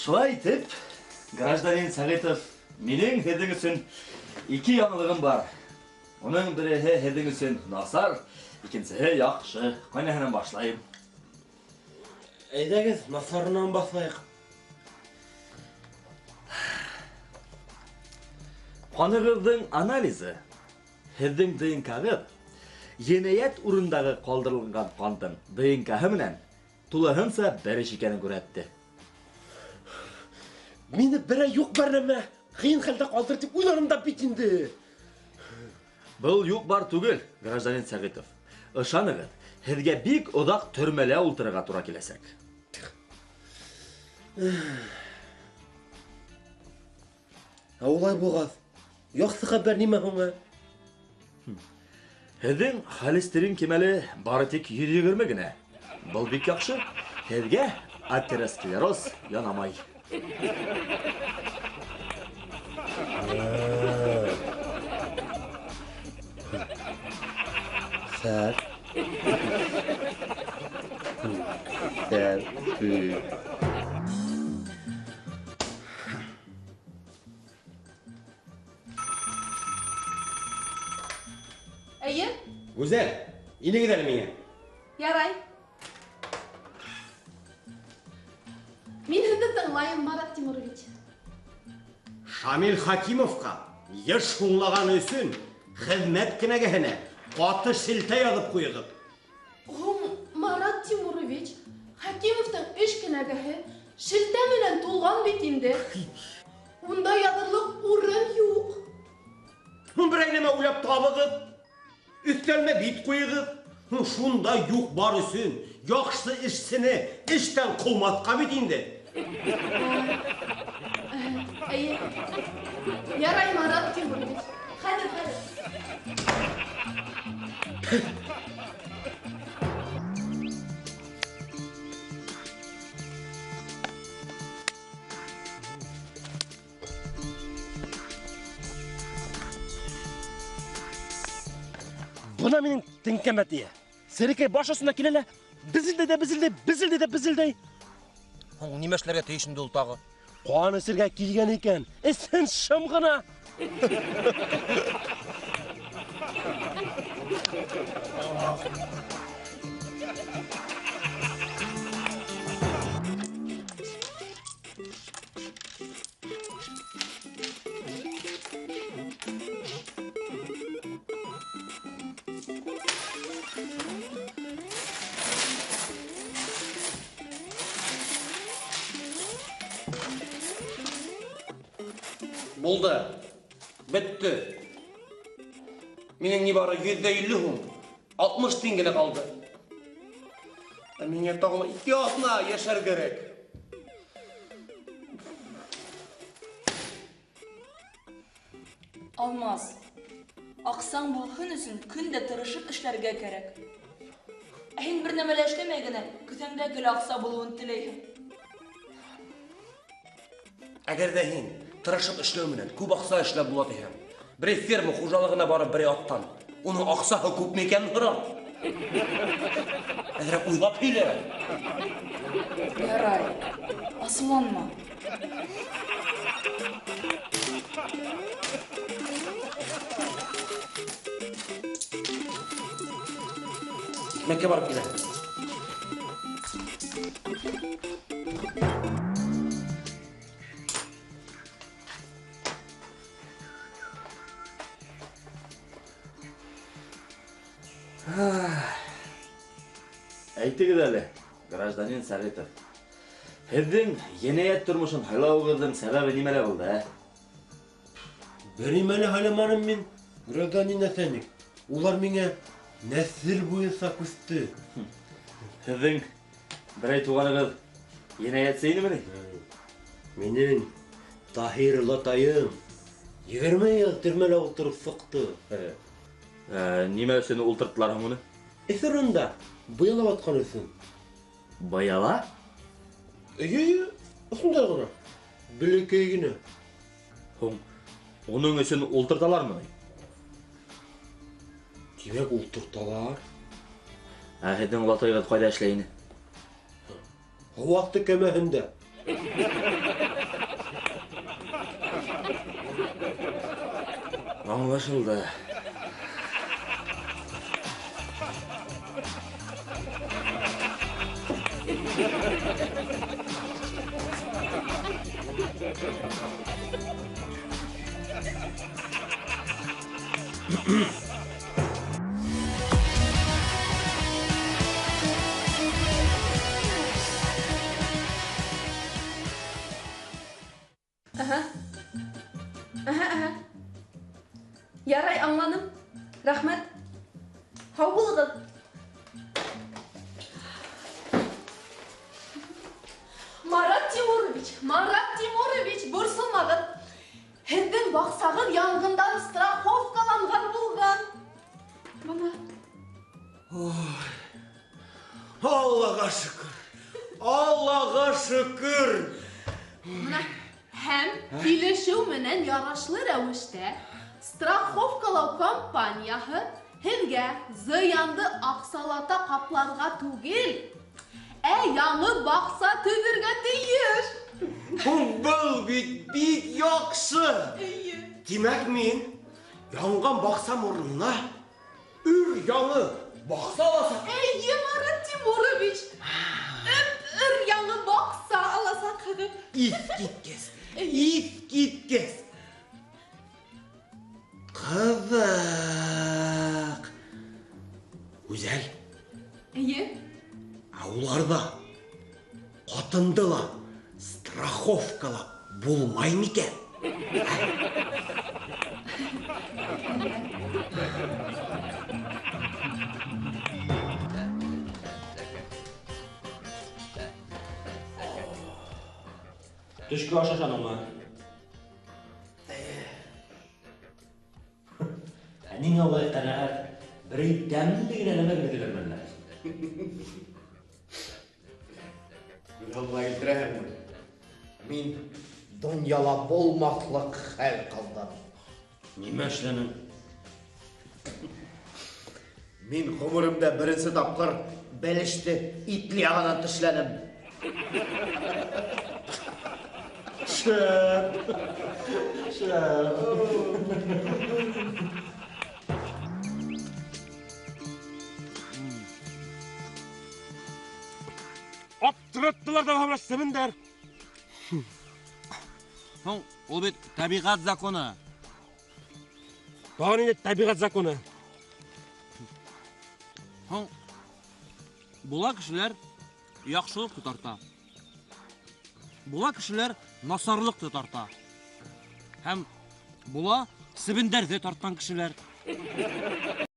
Шулай итеп, гражданин Сәғитов, минең һеҙҙең өсөн ике яңылығым бар. Уның береһе һеҙҙең өсөн насар, икенсеһе яҡшы. Ҡайныһынан башлайым? Әйҙәгеҙ, насарынан башлайыҡ. Ҡанығыҙҙың анализы, һеҙҙең ДНК-ғыҙ енәйәт урындағы ҡалдырылған ҡандың ДНК-һы менән тулыһынса бер иш икәнен күрһәтте. Мине берәй юҡ бар нәмә ҡыйын хәлдә ҡалдыр тип уйланым да бит инде. Был юҡ бар түгел, гражданин Сәғитов. Ышанығыҙ, һеҙгә бик оҙаҡ төрмәлә ултырырға тура киләсәк. Ә улай булғас, яҡшы хәбәр нимә һуң, ә? Һеҙҙең холестерин кимәле бары тик 120 генә. Был бик яҡшы. Һеҙгә атеросклероз янамай. Сәр. Сәр. Әйе? Гүзәл, инегеҙ әле миңә. Ярай. Мин һеҙҙе тыңлайым, Марат Тимурович. Шамил Хакимовҡа йыш һуңлағаны өсөн хеҙмәт кенәгәһенә ҡаты шелтә яҙып ҡуйығыҙ. Һуң, Марат Тимурович, Хакимовтың эш кенәгәһе шелтә менән тулған бит инде. Унда яҙырлыҡ урын юҡ. Һуң берәй нәмә уйлап табығыҙ. Өҫтәлмә бит ҡуйығыҙ. Һуң шунда юҡ бар өсөн яҡшы эшсене эштән ҡыумаҫҡа бит инде. Әйе. Ярай, Марат Тимурович. Хәҙер, хәҙер. Бына минең теңкәмә тейә. Серекәй баш осона килә лә, безелдәй ҙә безелдәй, безелдәй ҙә безелдәй. Һуң нимә эшләргә тейеш инде ул тағы? Ҡан эсергә килгән икән, эсһен шым ғына. Булды. Бөттө. Минең ни бары 150 һум, 60 тин генә ҡалды. Ә миңә тағы ла 2 аҙна йәшәр кәрәк. Алмаз, аҡсаң булһын өсөн көн дә тырышып эшләргә кәрәк. Ә һин бер нәмә лә эшләмәй генә кеҫәңдә гел аҡса булыуын теләйһең. Әгәр ҙә һин тырышып эшләү менән күп аҡса эшләп була тиһәң, берәй ферма хужалығына барып берәй аттан, уның аҡсаһы күпме икәнен һора. Әҙерәк уйлап һөйлә. Ярай, асыуланма. Икмәккә барып килә. Әйтегеҙ әле, гражданин Сәғитов, һеҙҙең енәйәт тормошон һайлауығыҙҙың сәбәбе нимәлә булды, ә? Бер нимә лә һайламаным мин, гражданин начальник. Улар миңә нәҫел буйынса күсте. Һеҙҙең берәй туғанығыҙ енәйәтсе инеме ни? Минең Таһир олатайым 20 йыл төрмәлә ултырып сыҡты. Нимә өсөн ултырттылар һуң уны? Эҫ урынында быяла батҡан өсөн. Быяла? Эйе, эйе, ошондай ғына. Бәләкәй генә. Һуң уның өсөн ултырталармы ни? Тимәк, ултырталар. Ә һеҙҙең олатайығыҙ ҡайҙа эшләй ине? Һыу аҫты кәмәһендә. Аңлашылды. Ага. Ага, ага. Ярай, аңланым. Рәхмәт. Һау булығыҙ. Марат Тимурович, Марат Тимурович, борсолмағыҙ. Һеҙҙең баҡсағыҙ янғындан страховкаланған булған. Бына. Аллаға шөкөр. Аллаға шөкөр. Бына һәм килешеү менән ярашлы рәүештә страховкалау компанияһы һеҙгә зыянды аҡсалата ҡапларға түгел, ә яңы баҡса төҙөргә тейеш. Был бит бик яҡшы. Эйе. Тимәк, мин янған баҡсам урынына өр яңы баҡса аласаҡ. Эйе, Марат Тимурович. Өр яңы баҡса аласаҡһығыҙ. Иҫ киткес. Иҫ киткес. Ҡыҙыҡ. Гүзәл. Эйе. Ә уларҙа ҡатынды ла страховкалап булмай микән? Төшкө аш ашаныңмы? Ә ниңә улай ҡәнәғәт? Берәй тәмле генә нәмә бирҙеләр мәллә? Күҙ килтерәһеңме? Мин донъяла булмаҫлыҡ хәл ҡылдым. Нимә эшләнең? Мин ғүмеремдә беренсе тапҡыр бәлеште итле яғынан тешләнем. Шәп. Шәп. Аптыраттылар да бабра себендәр. Һуң, ул бит тәбиғәт законы. Тағы ниндәй тәбиғәт законы? Һуң, була кешеләр яҡшылыҡты тарта. Була кешеләр насарлыҡты тарта. Һәм була себендәрҙе тартҡан кешеләр.